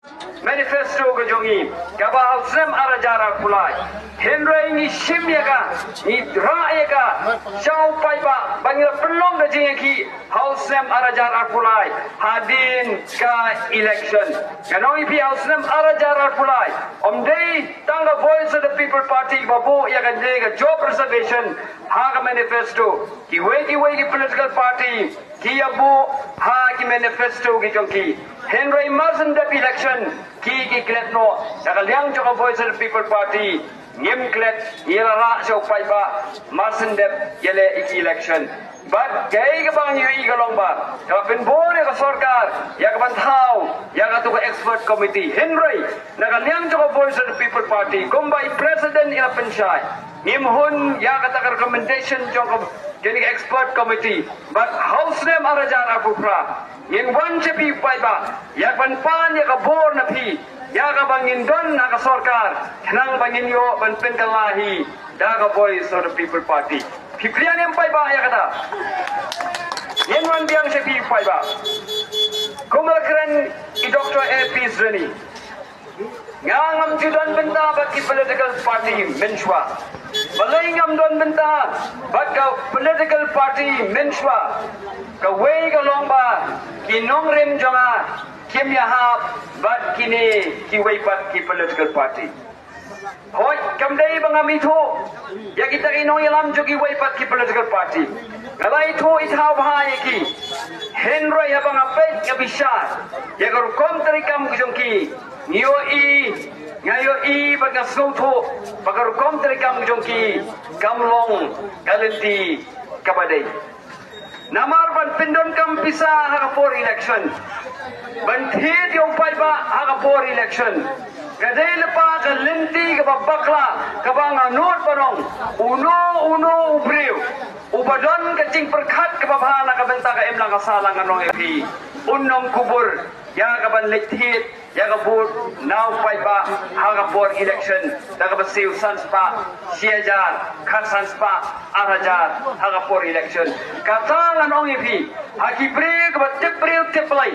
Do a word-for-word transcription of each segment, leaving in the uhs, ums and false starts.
Manifesto ka jong ngi kaba ha u snem ar hajar arphew lai. Hynrei ngi shim ïa ka, ngi rah ïa ka sha u paidbah ba ngi la pynlong ka jingïakhih ha u snem ar hajar arphew lai hadien ka election. Ngan ong ïa phi, ha u snem ar hajar arphew lai ym dei tang ka Voice of the People Party ba buh ïa ka, ka job reservation ha ka manifesto. Kiwei kiwei ki political party ki ïa buh ha ki manifesto ki jong ki. Hynrei mar shen dep election ki, ki klet noh. Na ka liang jong ka Voice of the People Party ngim klet, ngi la rah sha u paidbah mar shen dep ïaleh ïa ki election. Bad kaei kaba ngi ïohi ka long ba ka la pynbor ïa ka sorkar ïa ka ban thaw ïa katu ka expert committee. Hynrei na ka liang jong ka Voice of the People Party, kumba i president i la pynshai, ngim hun ïa kata ka recommendation jong ka, kane ka expert committee. Bad ha u snem ar hajar arphew phra ngin wan sha phi paidbah ïa ka ban pan ïa ka bor na phi ïa kaba ngin don ha ka sorkar, khnang ba ngin ïoh ban pynkylla hi da ka Voice of the People Party. Phi pdiang ne em paidbah ïa kata? Ngin wan biang sha phi paidbah. Kumba la kren i Doctor A P Zoni, nga ngam ju don bynta bad ki political party mynshuwa. Balei ngam don bynta bad ka political party mynshuwa? Kawei ka long ba ki nongrim jong nga kim ïahap bad kine kiwei pat ki political party. Hooid, kam dei ba ngam ithuh ïa kita ki nongïalam jong kiwei pat ki political party. Nga la ithuh ithaw bha ïa ki. Hynrei haba nga peit, nga bishar ïa ka rukom treikam ka jong ki, nga ïohi, nga ïohi bad nga sngewthuh ba ka rukom treikam ka jong ki kam long ka lynti kaba dei. Namar ban pyndonkam pisa ha ka por election, ban thied ïa u paidbah ha ka por election, ka dei lypa ka lynti kaba bakla, kaba nga nud ban ong, uno uno u briew uba don ka jingpyrkhat kaba bha na ka bynta ka imlang ka sahlang, ngan ong ïa phi, un ym kubur ïa ka ban leit thied ïa ka vote na u paidbah ha ka por election da kaba siew san spah shi hajar, khatsan spah ar hajar ha ka por election. Kata ngan ong ïa phi, ha ki briew kiba tip briew tip Blei,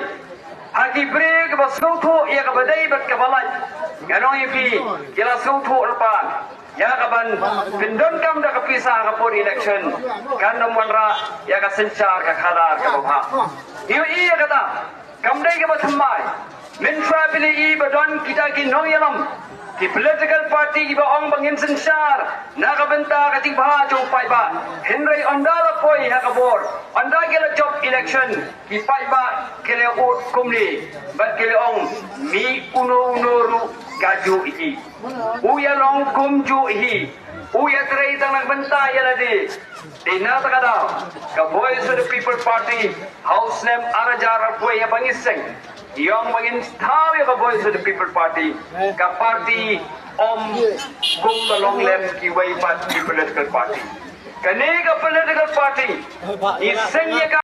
ha ki briew kiba sngewthuh ïa kaba dei bad kaba lait, ngan ong ïa phi, ki la sngewthuh lypa ïa ka ban pyndonkam da ka pisa ha ka por election. Kan ym wanrah ïa ka synshar ka khadar kaba bha. Ïohi ïa kata. Kam dei kaba thymmai. Mynta phi la i ba don kita ki nongïalam, ki political party kiba ong ba ngin synshar na ka bynta ka jingbha jong u paidbah. Hynrei ynda la poi ha ka bor, ynda ki la jop election, ki paidbah ki la ud kumne bad ki la ong, mih uno uno ruh kajuh hi. U ïalong kumjuh hi. U ïatrei tang na ka bynta ïa lade. Te na kata ka daw ka Voice of the People Party ha u snem ar hajar arphew haba ngi seng, ïa ong ba ngin thaw ïa ka Voice of the People Party, ka party ym kum ba long lem kiwei pat ki political party. Kane ka political party ngi seng ïa ka